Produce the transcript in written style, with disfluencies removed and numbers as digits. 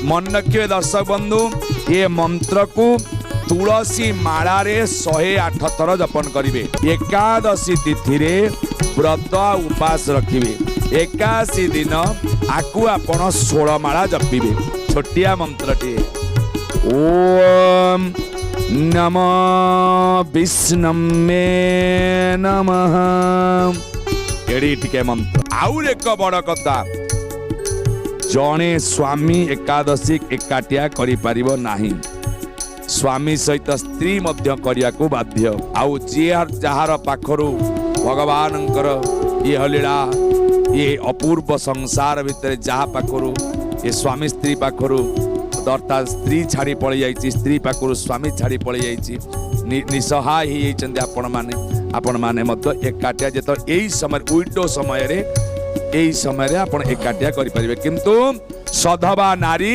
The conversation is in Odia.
ମନେ ରଖିବେ ଦର୍ଶକ ବନ୍ଧୁ, ଏ ମନ୍ତ୍ରକୁ ତୁଳସୀ ମାଳାରେ 108 ଥର ଜପନ କରିବେ। ଏକାଦଶୀ ତିଥିରେ ବ୍ରତ ଆଉ ଉପାସ ରଖିବେ। 81 ଦିନ ଆକୁ ଆପଣ 16 ମାଳା ଜପିବେ। ଛୋଟିଆ ମନ୍ତ୍ରଟିଏ। ଓମ୍ ନମ ବିଷ୍ଣମେ ନମଃ। ଏଡ଼ି ଟିକେ ମନ୍ତ୍ର। ଆଉ ଏକ ବଡ଼ କଥା, ଜଣେ ସ୍ୱାମୀ ଏକାଦଶୀ ଏକାଟିଆ କରିପାରିବ ନାହିଁ। ସ୍ୱାମୀ ସହିତ ସ୍ତ୍ରୀ ମଧ୍ୟ କରିବାକୁ ବାଧ୍ୟ। ଆଉ ଯିଏ ଯାହାର ପାଖରୁ ଭଗବାନଙ୍କର ଇଏ ଲୀଳା, ଇଏ ଅପୂର୍ବ ସଂସାର ଭିତରେ ଯାହା ପାଖରୁ ଏ ସ୍ୱାମୀ ସ୍ତ୍ରୀ ପାଖରୁ ଅର୍ଥାତ୍ ସ୍ତ୍ରୀ ଛାଡ଼ି ପଳେଇ ଯାଇଛି, ସ୍ତ୍ରୀ ପାଖରୁ ସ୍ୱାମୀ ଛାଡ଼ି ପଳେଇ ଯାଇଛି, ନିଃସହାୟ ହେଇଯାଇଛନ୍ତି, ଆପଣମାନେ ମଧ୍ୟ ଏକାଟିଆ ଯେତେବେଳେ ଏଇ ସମୟରେ ୱିଡୋ ସମୟରେ, ଏଇ ସମୟରେ ଆପଣ ଏକାଟିଆ କରିପାରିବେ। କିନ୍ତୁ ସଧବା ନାରୀ